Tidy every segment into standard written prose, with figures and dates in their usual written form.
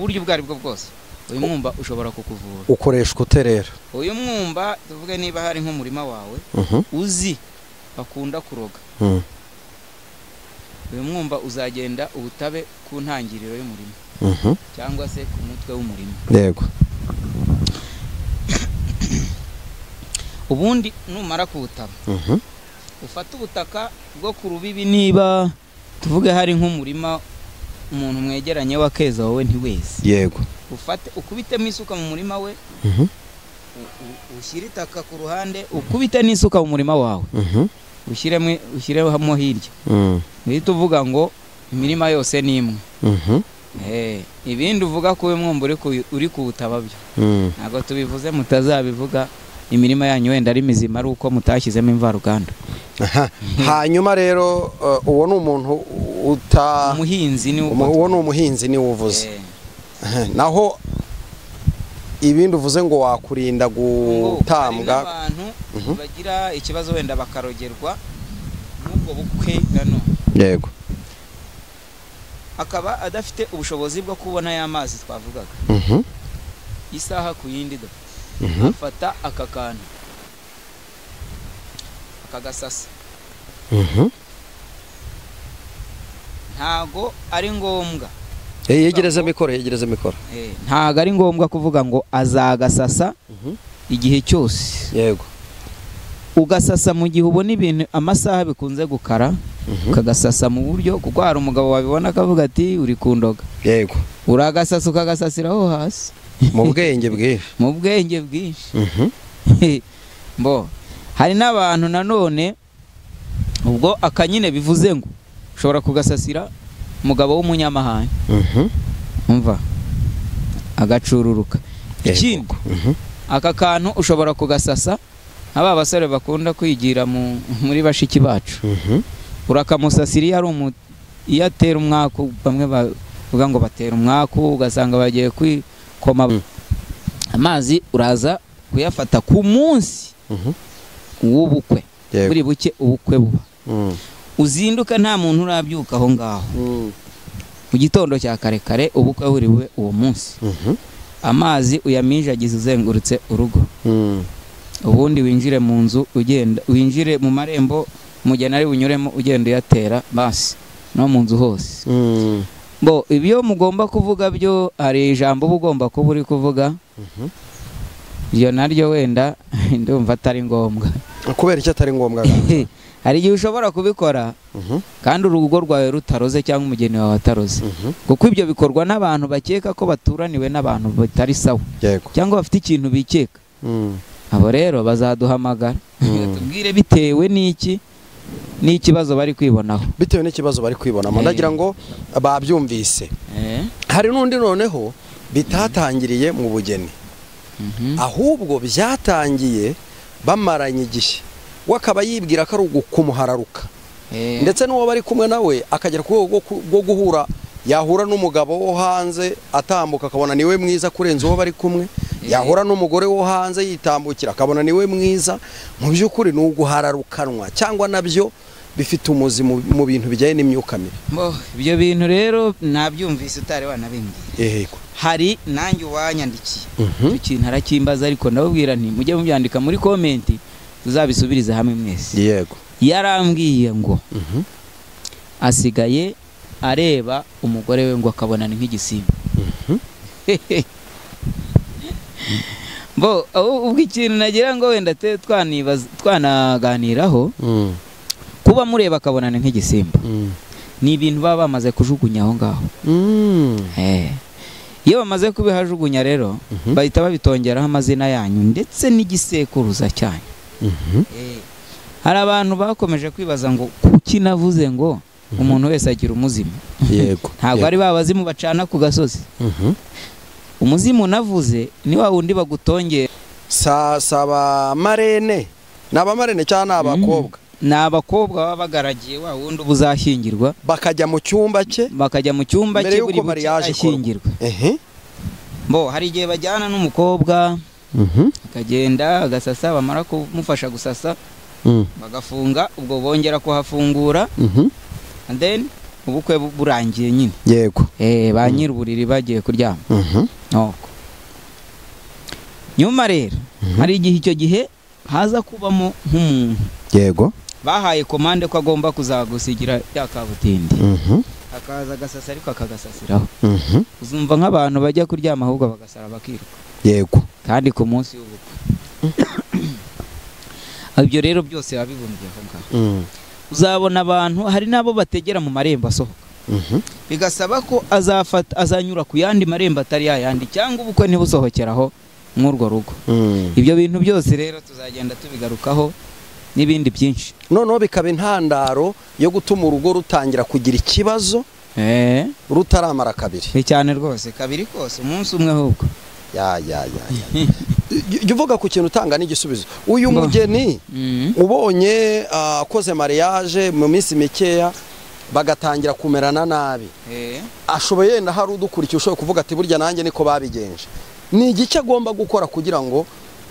Buryo ubwo aribwo bwose uyu mwumba ushobora kukuvura. Ukoreshwa ute rero? Uyu mwumba, tuvuge niba hari nk'umurima wawe uzi bakunda kuroga, uyu mwumba uzagenda ubutabe ku ntangiriro y'umurima cyangwa se ku mutwe w'umurima. Yego. Ubundi numara kuwutaba, ufate ubutaka bwo ku rubibi, niba tuvuge hari nk'umurima umuntu mwegeranye w'akeza wowe ntiweze. Yego. Ufate ukubitemo isuka mu murima we, ushyire itaka ku ruhande, ukubite n'isuka mu murima wawe, ushyiremo ushyiremo hirya, uhite uvuga ngo imirima yose ni imwe. Ibindi uvuga ko uyu mwumba uri kuwutaba byo ntabwo tubivuze, mutazabivuga imirima yanyu wenda ari mizima ari uko mutashyizemo imvaruganda. Hanyuma rero uwo ni umuntu uta umuhinzi ni uwo ni umuhinzi ni uvuze. Naho ibindi uvuze ngo wakurinda gutambwa, abantu bagira ikibazo wenda bakarogerwa n'ubwo bukwe nano. Yego. Akaba adafite ubushobozi bwo kubona ya mazi twavugaga. Isaha ku yindi do. Afata aka kantu akagasasa. Ntago ari ngombwa. Yegereza mikoro, yegereza mikoro. Ntago ari ngombwa kuvuga ngo azagasasa igihe cyose. Yego. Ugasasa mu gihe ubona ibintu amasaha bikunze gukara, ukagasasa mu buryo, kuko hari umugabo wabibona akavuga ati uri kundoga. Yego. Uragasasa ukagasasiraho hasi. Mu bwenge bwinshi. Mu bwenge bwinshi. Bo hari n'abantu nanone ubwo akanyine bivuze ngo ushobora kugasasira umugabo w'umunyamahanga. Umva agacururuka. Ikindi aka kantu ushobora kugasasa aba basore bakunda kwigira muri bashiki bacu. Urakamusasira iyo ari iyo atera umwaku, bamwe bavuga ngo batera umwaku, ugasanga bagiye kwikoma amazi, uraza kuyafata ku munsi w'ubukwe. Buri buke ubukwe buba. Uzinduka nta muntu urabyuka aho ngaho. Mu gitondo cya kare kare ubukwe buri bube uwo munsi. Amazi uyamijagize uzengurutse urugo. Ubundi winjire mu nzu ugenda, winjire mu marembo umugeni ari bunyuremo ugenda uyatera basi no mu nzu hose. Bo ibyo mugomba kuvuga byo hari ijambo uba ugomba kuba uri kuvuga. Iyo naryo wenda ndumva atari ngombwa. Kubera icyo atari ngombwa? Hari igihe ushobora kubikora kandi urugo rwawe rutaroze cyangwa umugeni wawe ataroze. Kuko ibyo bikorwa n'abantu bakeka ko baturaniwe n'abantu batari sawa. Cyangwa bafite ikintu bikeka. Abo rero bazaduhamagara tubwire bitewe n'iki n'ikibazo bari kwibonaho. Bitewe n'ikibazo bari kwibonamo. Ndagira ngo babyumvise. Hari n'undi noneho bitatangiriye mu bugeni. Ahubwo byatangiye bamaranye igihe. Wakaba yibwira ko ari ukumuhararuka. Ndetse n'uwo bari kumwe nawe akagera ku rwego rwo guhura, yahura n'umugabo wo hanze atambuka akabona niwe mwiza kurenza uwo bari kumwe, yahura n'umugore wo hanze yitambukira akabona niwe mwiza. Mu by'ukuri ni uguhararukanwa cyangwa nabyo bifite umuzi mu bintu bijyanye n'imyuka mibi. Ibyo bintu rero nabyumvise utari wanabimbwira. Yego. Hari nanjye uwanyandikiye icyo kintu arakimbaza, ariko ndababwira nti mujye mubyandika muri comment tuzabisubiriza hamwe mwese. Yego. Yarambwiye ngo asigaye areba umugore we ngo akabona ni nk'igisimba. Bo ubwo ikintu nagira ngo wenda twanibaza twanaganiraho, kuba mureba akabona ni nk'igisimba ni ibintu baba bamaze kujugunya aho ngaho. Iyo bamaze kubihajugunya rero bahita babitongeraho amazina yanyu ndetse n'igisekuruza cyanyu. Hari abantu bakomeje kwibaza ngo kuki navuze ngo umuntu wese agira umuzimu. Yego. Ntabwo ari babazimu bacana ku gasozi. Umuzimu navuze ni wa wundi bagutongera. Saba marene. Naba marene cyane abakobwa. Ni abakobwa baba bagaragiye wa wundi ubuzashyingirwa, bakajya mu cyumba cye, bakajya mu cyumba cye buri buke ashyingirwa. Bo hari igihe bajyana n'umukobwa akagenda agasasa, bamara kumufasha gusasa bagafunga, ubwo bongera kuhafungura and then Ubukwe burangiye nyine. Yego. Ba nyir'uburiri bagiye kuryama. Nuko nyuma rero hari igihe icyo gihe haza kubamo nk'umuntu. Yego. Bahaye komande ko agomba kuzagusigira ya kabutindi. Akaza agasasa ariko akagasasiraho. Uzumva nk'abantu bajya kuryama ahubwo bagasara bakiruka. Yego. Kandi ku munsi w'ubukwe. Ibyo rero byose babibumbye aho ngaho. Uzabona abantu hari nabo bategera mu marembo asohoka. Bigasaba ko azafata azanyura ku yandi marembo atari yayandi cyangwa ubukwe ntibusohokeraho mw'urwo rugo. Ibyo bintu byose rero tuzagenda tubigarukaho n'ibindi byinshi. Noneho bikaba intandaro yo gutuma urugo rutangira kugira ikibazo rutaramara kabiri. Ni cyane rwose, kabiri kose umunsi umwe ahubwo. Ya. Jya uvuga ku kintu utanga n'igisubizo. Uyu mugeni ubonye akoze mariage mu minsi mikeya bagatangira kumerana nabi. Ashoboye yenda hari udukurikiye ushoboye kuvuga ati burya nanjye niko babigenje. Ni igice agomba gukora kugira ngo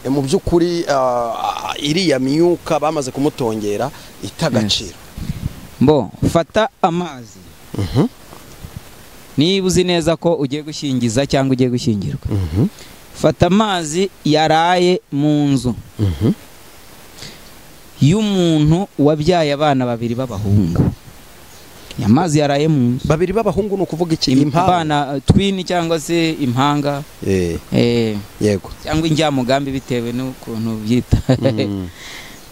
mu by'ukuri iriya myuka bamaze kumutongera itagaciro. Mbo fata amazi. Niba uzi neza ko ugiye gushyingiza cyangwa ugiye gushyingirwa. Fata amazi yaraye mu nzu y'umuntu wabyaye abana babiri b'abahungu. Amazi yaraye mu nzu. Babiri b'abahungu ni ukuvuga iki? Impanga, twin cyangwa se impanga. Yego. Cyangwa injyamugambi bitewe n'ukuntu byita.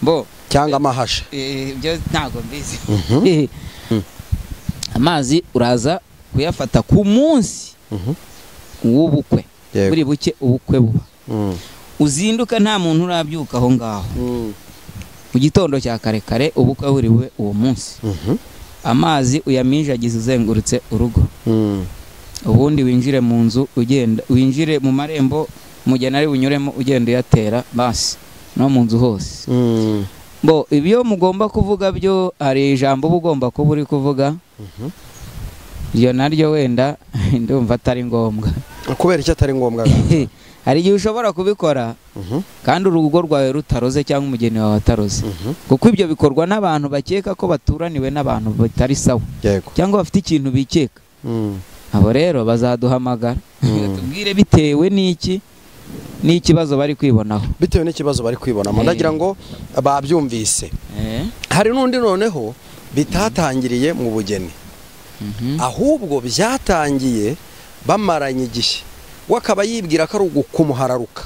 Bo cyangwa amahasha. Ibyo ntago mbizi. Amazi uraza kuyafata ku munsi w'ubukwe. Buri buke ubukwe buba. Uzinduka nta muntu urabyuka aho ngaho. Mu gitondo cya kare kare ubukwe buri bube uwo munsi. Amazi uyamijagize uzengurutse urugo. Ubundi winjire mu nzu ugenda, winjire mu marembo mugena ari bunyuremo ugenda uyatera basi no mu nzu hose. Bo ibyo mugomba kuvuga byo hari ijambo ugomba kuba uri kuvuga. Iyo naryo wenda ndumva atari ngombwa. Kubera icyo atari ngombwa? Hari igihe ushobora kubikora kandi urugo rwawe rutaroze cyangwa umugeni wawe ataroze. Kuko ibyo bikorwa n'abantu bakeka ko baturaniwe n'abantu batari sawa. Cyangwa bafite ikintu bikeka. Abo rero bazaduhamagara tubwire bitewe n'iki n'ikibazo bari kwibonaho. Bitewe n'ikibazo bari kwibonamo. Ndagira ngo babyumvise. Hari n'undi noneho bitatangiriye mu bugeni. Ahubwo byatangiye bamaranye igihe. Wakaba yibwira ko ari ukumuhararuka.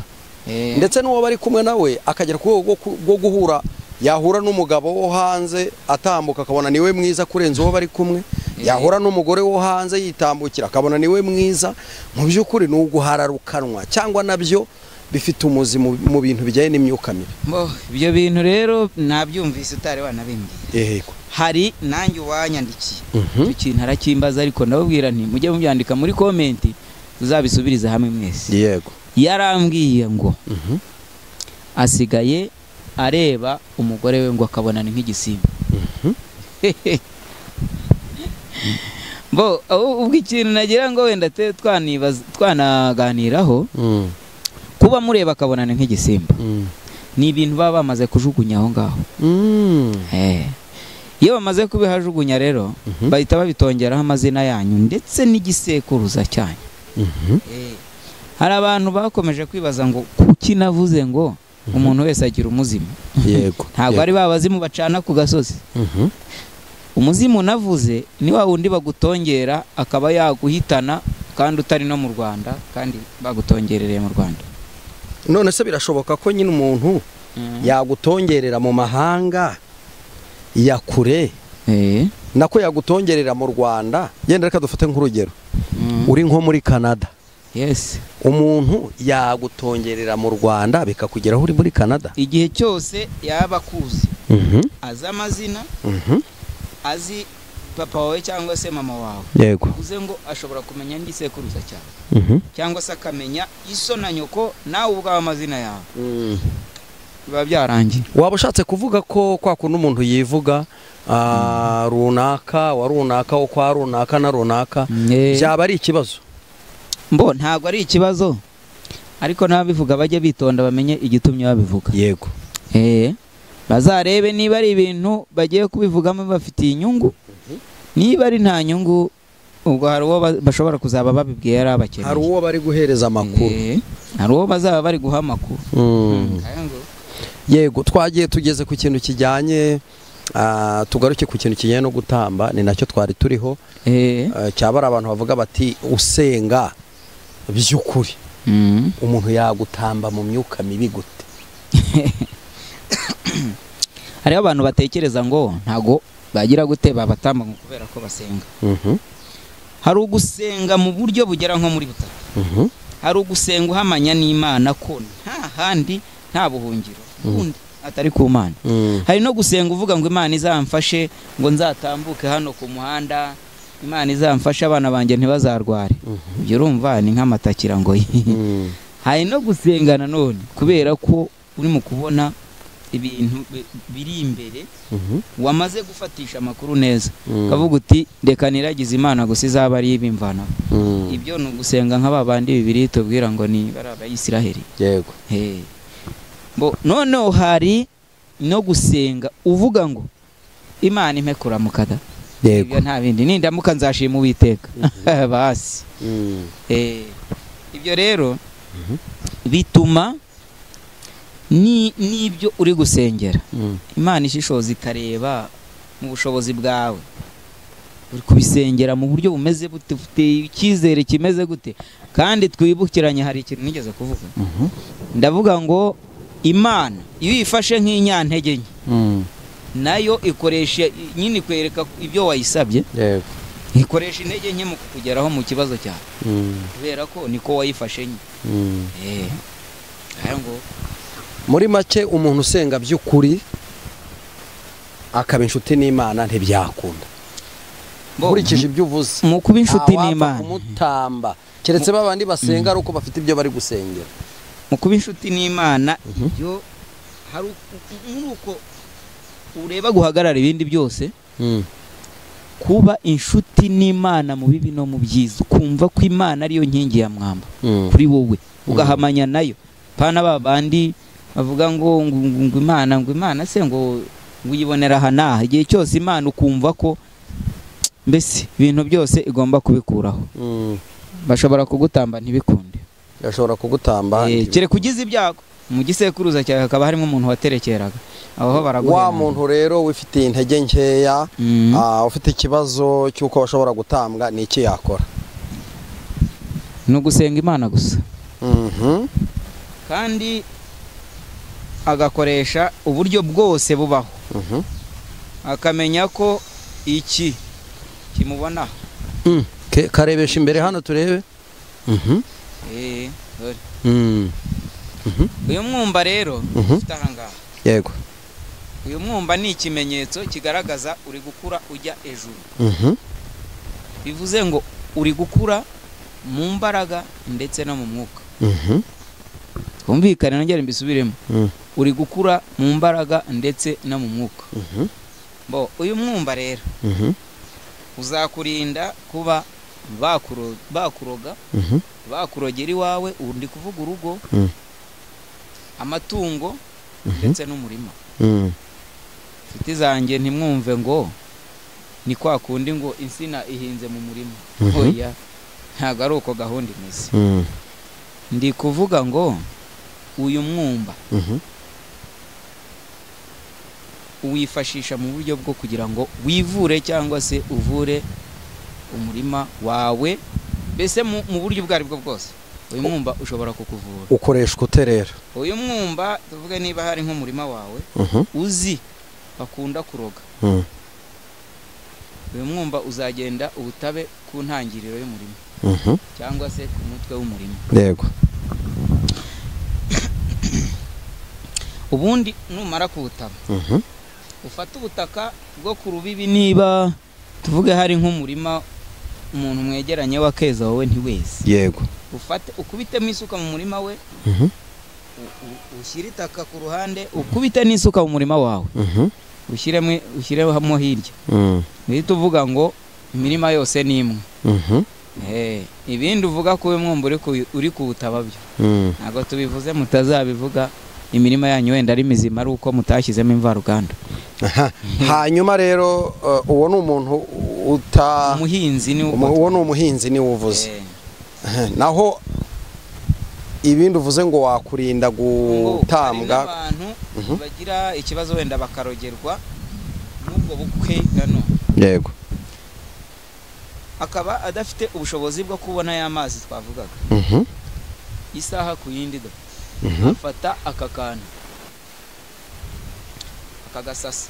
Ndetse n'uwo bari kumwe nawe akagera ku rwego rwo guhura, yahura n'umugabo wo hanze atambuka akabona niwe mwiza kurenza uwo bari kumwe, yahura n'umugore wo hanze yitambukira akabona niwe mwiza. Mu by'ukuri ni uguhararukanwa cyangwa nabyo bifite umuzi mu bintu bijyanye n'imyuka mibi. Ibyo bintu rero nabyumvise utari wanabimbwiye. Yego. Hari nanjye uwanyandikiye icyo kintu arakimbaza, ariko ndababwira nti mujye mubyandika muri comment tuzabisubiriza hamwe mwese. Yego. Yarambwiye ngo asigaye areba umugore we ngo akabona ni nk'igisimba. Bo ubwo ikintu nagira ngo wenda twanibaza twanaganiraho, kuba mureba akabona ni nk'igisimba ni ibintu baba bamaze kujugunya aho ngaho. Iyo bamaze kubihajugunya rero bahita babitongeraho amazina yanyu ndetse n'igisekuruza cyanyu. Hari abantu bakomeje kwibaza ngo kuki navuze ngo umuntu wese agira umuzimu. Yego. Ntabwo ari babazimu bacana ku gasozi. Umuzimu navuze ni wa wundi bagutongera akaba yaguhitana kandi utari no mu Rwanda, kandi bagutongerereye mu Rwanda. None se birashoboka ko nyine umuntu yagutongerera mu mahanga ya kure, nako yagutongerera mu Rwanda? Yenda reka dufate nk'urugero, uri nko muri Canada. Yes. Umuntu yagutongerera mu Rwanda bikakugeraho uri muri Canada. Igihe cyose yaba akuzi, azi amazina, azi papa wawe cyangwa se mama wawe. Yego. Uze ngo ashobora kumenya n'igisekuruza cyawe. Cyangwa se akamenya iso na nyoko nawe ubwawe amazina yawe. Biba byarangiye. Waba ushatse kuvuga ko kwa kuntu umuntu yivuga runaka wa runaka wo kwa runaka na runaka, byaba ari ikibazo? Mbo ntabwo ari ikibazo, ariko n'ababivuga bajye bitonda bamenye igitumye babivuga. Yego. Bazarebe niba ari ibintu bagiye kubivugamo bafitiye inyungu, Niba ari nta nyungu, ubwo hari uwo bashobora kuzaba babibwiye yari abakeneye, hari uwo bari guhereza amakuru, hari uwo bazaba bari guha amakuru. Yego, twagiye tugeze ku kintu kijyanye, tugaruke ku kintu kijyanye no gutamba, ni nacyo twari turiho. Cyaba ari abantu bavuga bati usenga by'ukuri umuntu yagutamba mu myuka mibi gute? Hariho abantu batekereza ngo ntago bagira gute babatamba ngo kubera ko basenga. Hari ugusenga mu buryo bugera nko muri butatu. Hari ugusenga uhamanya n'Imana ko nta handi nta buhungiro undi atari ku Mana. Hari no gusenga uvuga ngo Imana izamfashe ngo nzatambuke hano ku muhanda, Imana izamfashe abana banjye ntibazarware. Ibyo urumva ni nk'amatakira ngo. Hari no gusenga nanone kubera ko uri mu kubona ibintu biri imbere, wamaze gufatisha amakuru neza, kavuga uti reka niragize Imana gusa izaba ari ibimvana. Ibyo ni ugusenga nka babandi bibiri tubwira ngo ni bari abayisiraheli. Yego. Bo noneho hari no gusenga uvuga ngo Imana impe kuramuka da. Yego, nta bindi, nindamuka nzashima Uwiteka. Basi. Ibyo rero bituma n'ibyo uri gusengera Imana ishishoza ikareba mu bushobozi bwawe, uri kubisengera mu buryo bumeze bute, ufite icyizere kimeze gute. Kandi twibukiranye hari ikintu nigeze kuvuga, ndavuga ngo Imana iyo uyifashe nk'inyantege nke nayo ikoresha nyine ikwereka ibyo wayisabye. Yego, ikoresha intege nke mu kukugeraho mu kibazo cyawe, kubera ko niko wayifashe nye. Ngo muri make umuntu usenga by'ukuri akaba inshuti n'Imana ntibyakunda. Nkurikije ibyo uvuze, mu kuba inshuti n'Imana kumutamba keretse babandi basenga ari uko bafite ibyo bari gusengera. Mu kuba inshuti n'Imana ibyo hari uko ureba guhagarara ibindi byose. Kuba inshuti n'Imana mu bibi no mu byiza, kumva ko Imana ariyo nkingi ya mwamba kuri wowe, ugahamanya nayo. Pana babandi bavuga ngo ngo Imana, ngo Imana se ngo uyibonera aha naha. Igihe cyose Imana ukumva ko mbese ibintu byose igomba kubikuraho. Bashobora kugutamba ntibikunde, bashobora kugutamba kereka ugize ibyago mu gisekuruza cyawe hakaba harimo umuntu waterekeraga, aho baraguhera. Wa muntu rero wifitiye intege nkeya, ufite ikibazo cy'uko bashobora gutambwa, ni iki yakora? Ni ugusenga Imana gusa. Kandi agakoresha uburyo bwose bubaho, akamenya ko iki kimubona. Karebesha imbere hano turebe. Uyu mwumba rero ufite aha ngaha. Yego. Uyu mwumba ni ikimenyetso kigaragaza uri gukura ujya ejuru. Bivuze ngo uri gukura mu mbaraga ndetse no mu mwuka. Twumvikane nongere mbisubiremo. Uri gukura mu mbaraga ndetse no mu mwuka. Bo uyu mwumba rero uzakurinda kuba bakuroga, bakurogera iwawe, undi kuvuga urugo, amatungo ndetse n'umurima. Inshuti zanjye ntimwumve ngo ni kwa kundi ngo insina ihinze mu murima. Oya, ntago ari uko gahunda imeze. Ndi kuvuga ngo uyu mwumba uwifashisha mu buryo bwo kugira ngo wivure cyangwa se uvure umurima wawe, mbese mu buryo ubwo aribwo bwose. Uyu mwumba ushobora kukuvura. Ukoreshwa ute rero? Uyu mwumba tuvuge niba hari nk'umurima wawe uzi bakunda kuroga, uyu mwumba uzagenda ubutabe ku ntangiriro y'umurima cyangwa se ku mutwe w'umurima. Yego. Ubundi numara kuwutaba, ufate ubutaka bwo ku rubibi, niba tuvuge hari nk'umurima umuntu mwegeranye wakeza wowe ntiwese. Yego. Ufate ukubitemo isuka mu murima we, ushyire itaka ku ruhande, ukubite n'isuka mu murima wawe, ushyiremo hirya. Uhita uvuga ngo imirima yose ni imwe. Ibindi uvuga ko uyu mwumba uri kuwutaba byo ntabwo tubivuze, mutazabivuga imirima yanyu wenda ari mizima ari uko mutashyizemo imvaruganda. Hanyuma rero uwo ni umuntu uta umuhinzi ni uwo ni umuhinzi ni uvuze. Naho ibindi uvuze ngo wakurinda gutambwa abantu bagira ikibazo wenda bakarogerwa n'ubwo bukwe gano. Yego. Akaba adafite ubushobozi bwo kubona ya mazi twavugaga. Isaha ku yindi do. Afata aka kantu akagasasa.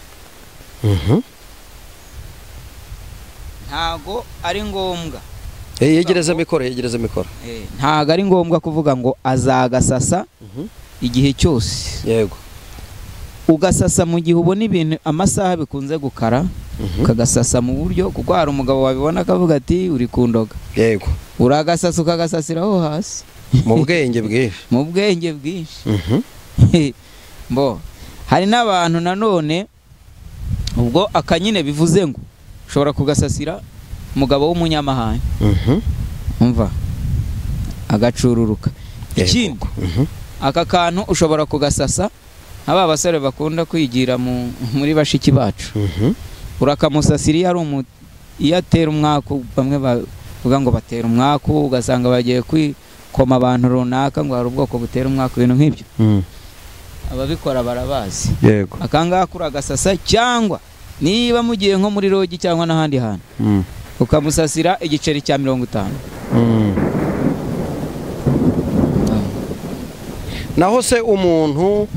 Ntago ari ngombwa. Yegereza mikoro, yegereza mikoro. Ntago ari ngombwa kuvuga ngo azagasasa igihe cyose. Yego. Ugasasa mu gihe ubona ibintu amasaha bikunze gukara, ukagasasa mu buryo kuko hari umugabo wabibona akavuga ati uri kundoga. Yego. Uragasasa ukagasasiraho hasi. Mu bwenge bwinshi. Mu bwenge bwinshi. Mbo hari n'abantu nanone ubwo akanyine bivuze ngo ushobora kugasasira umugabo w'umunyamahane. Umva agacururuka. Ikindi aka kantu ushobora kugasasa aba basore bakunda kwigira muri bashiki bacu. Urakamusasira ari iyo atera umwaku, bamwe bavuga ngo batera umwaku ugasanga bagiye kwikoma abantu runaka ngo hari ubwoko butera umwaku ibintu nk'ibyo. Ababikora barabazi. Yego. Akangaka uragasasa cyangwa niba mugiye nko muri rogi cyangwa n'ahandi hantu ukamusasira igiceri cya 50. Naho se umuntu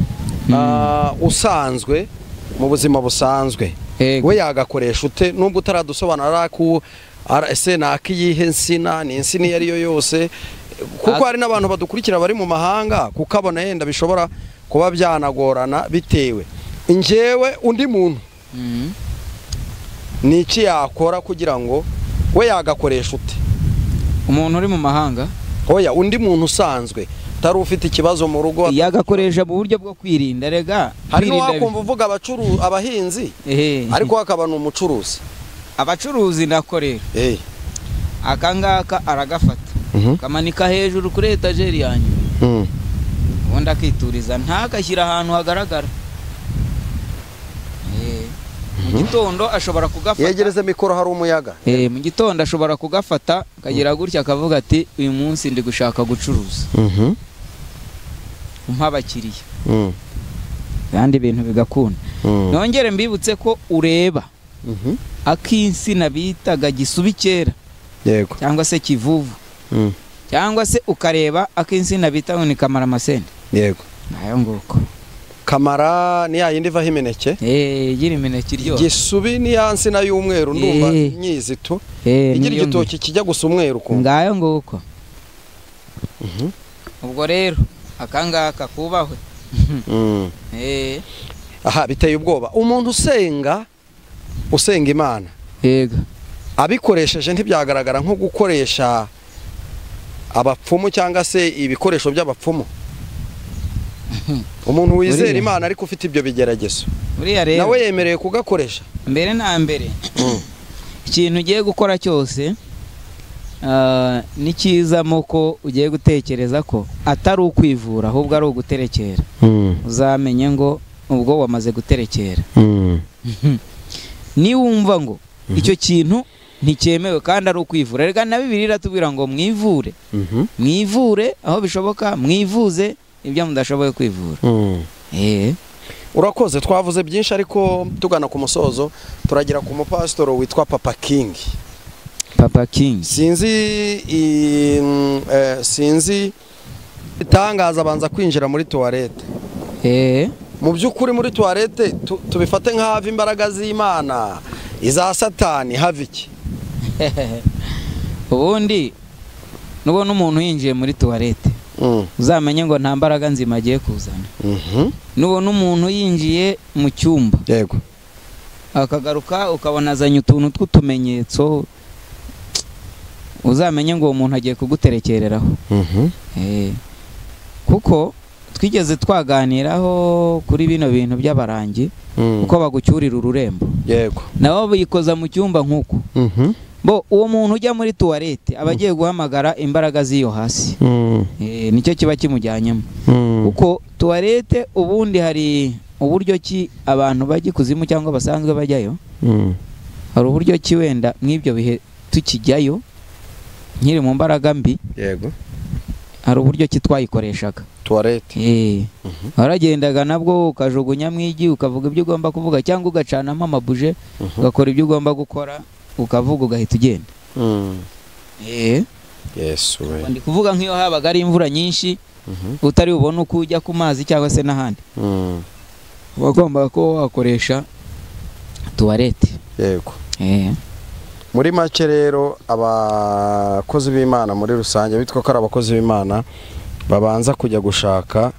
usanzwe mu buzima busanzwe we yagakoresha ute nubwo utaradusobanura ku ese nakiyihe nsina ni insina iyo ariyo yose, kuko hari n'abantu badukurikira bari mu mahanga kukabona yenda bishobora kuba byanagorana bitewe injewe undi muntu niki yakora kugira ngo we yagakoresha ute? Umuntu uri mu mahanga? Oya, undi muntu usanzwe tari ufite ikibazo mu rugo yagakoresha mu buryo bwo kwirinda. Rega hari n'uwakumva uvuga abahinzi ariko akaba ni umucuruzi. Abacuruzi nakorera akangaka aragafata kamanika hejuru kuri etajeri yanyu ubundi akituriza ntagashyira ahantu hagaragara. Mu gitondo ashobora kugafata. Yegereze mikoro hari umuyaga. Mu gitondo ashobora kugafata akagira gutya akavuga ati uyu munsi ndi gushaka gucuruza. Umpa abakiriya. Kandi ibintu bigakunda. Nongere mbibutse ko ureba akinsina bitaga gisubikera. Yego. Cyangwa se kivuvu. Cyangwa se ukareba akinsina bita ni kamara masende. Yego. Nayo nguko. Kamara ni yayindi ivaho imineke. Igira imineke iryoha. Gisubi ni ya nsina y'umweru ndumva nyizitu. Igira igitoki kijya gusa umweru ku. Ngayo nguko. Ubwo rero akangaka kubahwe. Aha biteye ubwoba. Umuntu usenga Imana. Yego. Abikoresheje ntibyagaragara nko gukoresha abapfumu cyangwa se ibikoresho by'abapfumu. Umuntu wizera Imana ariko ufite ibyo bigeragezo nawe yemereye kugakoresha. Mbere na mbere ikintu ugiye gukora cyose ni cyiza ko ugiye gutekereza ko atari ukwivura ahubwo ari uguterekera. Uzamenye ngo ubwo wamaze guterekera. Niwumva ngo icyo kintu nticyemewe kandi ari ukwivura. Rega na Bibiliya iratubwira ngo mwivure. Mwivure aho bishoboka, mwivuze ibyo mudashoboye kwivura. Urakoze, twavuze byinshi ariko tugana ku musozo turagira ku mupasitoro witwa Papa King. Papa King. Sinzi itangaza abanza kwinjira muri toilette. Mu by'ukuri muri toilette tubifate nk'ahava imbaraga z'Imana, iza Satani hava iki? Ubundi nubona umuntu yinjiye muri toilette uzamenye ngo nta mbaraga nzima agiye kuzana. Nubona umuntu yinjiye mu cyumba. Yego. Akagaruka ukabona azanye utuntu tw'utumenyetso, uzamenye ngo uwo muntu agiye kuguterekereraho. Kuko twigeze twaganiraho kuri bino bintu by'abarangi uko bagucyurira ururembo. Yego. Nabo bikoza mu cyumba nkuko. Bo Bo uwo muntu ujya muri tuwarete aba agiye guhamagara imbaraga z'iyo hasi. Nicyo kiba kimujyanyemo. Kuko tuwarete ubundi hari uburyo ki abantu bajya ikuzimu cyangwa basanzwe bajyayo. Hari uburyo ki wenda mw'ibyo bihe tukijyayo nkiri mu mbaraga mbi. Yego. Hari uburyo ki twayikoreshaga tuwarete. Waragendaga nabwo ukajugunyamo igi ukavuga ibyo ugomba kuvuga cyangwa ugacanamo amabuje ugakora ibyo ugomba gukora ukavuga ugahita ugenda. Yesu we. Ndi kuvuga nk'iyo habaga ari imvura nyinshi utari ubone uko ujya ku mazi cyangwa se n'ahandi. Wagombaga kuba wakoresha tuwarete. Yego. Muri make rero abakozi b'Imana muri rusange bitwa ko ari abakozi b'Imana babanza kujya gushaka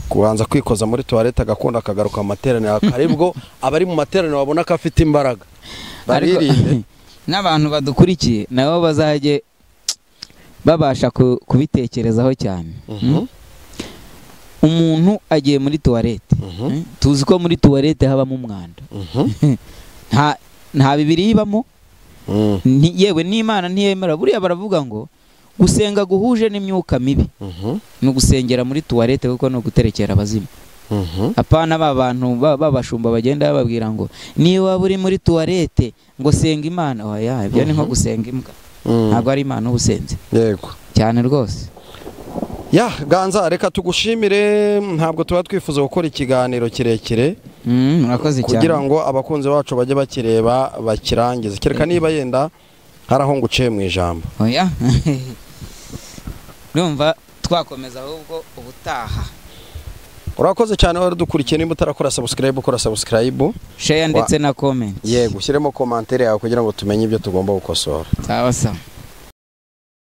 kubanza kwikoza muri toilette agakunda akagaruka mu materaniro akaribwo abari mu materaniro babona ko afite imbaraga baririnde. N'abantu badukurikiye nabo bazajye babasha kubitekerezaho cyane. Umuntu agiye muri toilette, tuzi ko muri toilette habamo umwanda. Nta bibiri ibamo, yewe n'Imana ntiyemera. Buriya baravuga ngo gusenga guhuje n'imyuka mibi ni ugusengera muri tuwarete kuko ni uguterekera abazimu. Apana ba bantu babashumba bagenda bababwira ngo niba uri muri tuwarete ngo senga Imana. Oya, ibyo ni nko gusenga imbwa, ntabwo ari Imana ubusenze. Yego cyane rwose. Ya Ganza, reka tugushimire, ntabwo tuba twifuza gukora ikiganiro kirekire. Murakoze cyane. Kugira ngo abakunzi bacu bajye bakireba bakirangize. Kereka niba yenda hari aho nguciye mu ijambo. Oya. Ndumva twakomeza ahubwo ubutaha. Urakoze cyane wari dukurikiye, nimba utarakora subscribe ukora subscribe, share ndetse na comment. Yego, ushyiremo commentaire yawe kugira ngo tumenye ibyo tugomba gukosora. Sawa sawa.